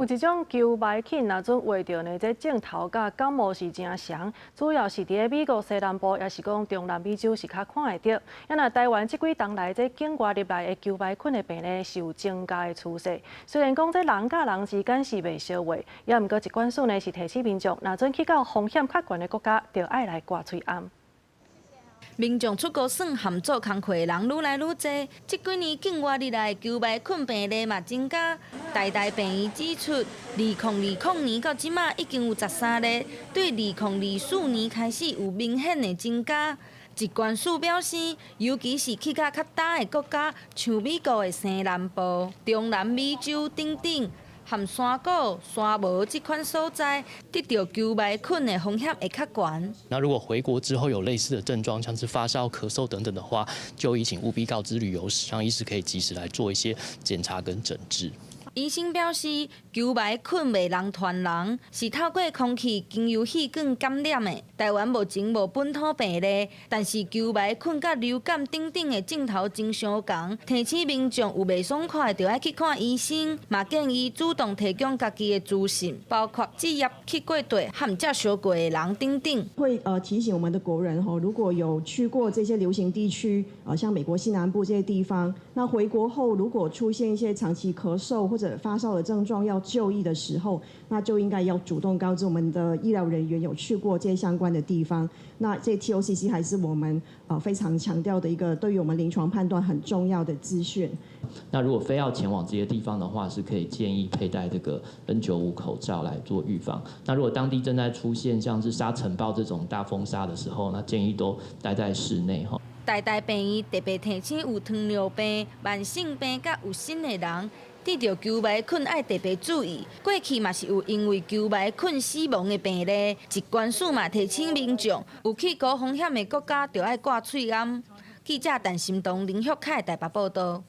有一種球蠆菌，若陣患著呢，這症頭佮感冒是誠像，主要是佇咧美國西南部，抑是講中南美洲是較看會著。啊若台灣這幾冬來，這境外入來的球蠆菌的病例是有增加的趨勢。雖然講這人佮人之間是袂相話，也毋過疾管署呢是提醒民眾，若陣去到風險較懸的國家，著愛來掛喙罨。民眾出國耍和做工課的人愈來愈濟，這幾年境外入來的球蠆菌病例嘛增加。台大病院指出，2020年到這馬已經有13例，對2024年開始有明顯的增加。疾管署表示，尤其是去較較焦的國家，像美國的西南部、中南美洲等等，和山谷、山帽這款所在，得著球蠆菌的風險會較懸。那如果回國之後有類似的症狀，像是發燒、咳嗽等等的話，就請務必告知旅遊史，讓醫師可以及時來做一些檢查跟診治。醫生表示，球蠆菌袂人傳人，是透過空氣經由細菌感染的。台灣目前無本土病例，但是球蠆菌佮流感等等的症頭真相仝，提醒民眾有袂爽快，就愛去看醫生。嘛建議主動提供家己的資訊，包括職業、去過地和接觸過的人等等。會提醒我們的國人吼，如果有去過這些流行地區，啊，像美國西南部這些地方，那回國後如果出現一些長期咳嗽或者發燒的症狀要就醫的時候，那就應該要主動告知我們的醫療人員有去過這些相關的地方。那這 TOCC 還是我們非常強調的一個對於我們臨床判斷很重要的資訊。那如果非要前往這些地方的話，是可以建議佩戴這個 N95 口罩來做預防。那如果當地正在出現像是沙塵暴這種大風沙的時候，那建議都待在室內哈。台大病院特別提醒有糖尿病、慢性病佮有腎的人，得著球蠆菌愛特別注意。過去嘛是有因為球蠆菌死亡的病例，疾管署嘛提醒民眾，有去高風險的國家，著愛掛喙罨。記者陳心東、林旭凱台北報道。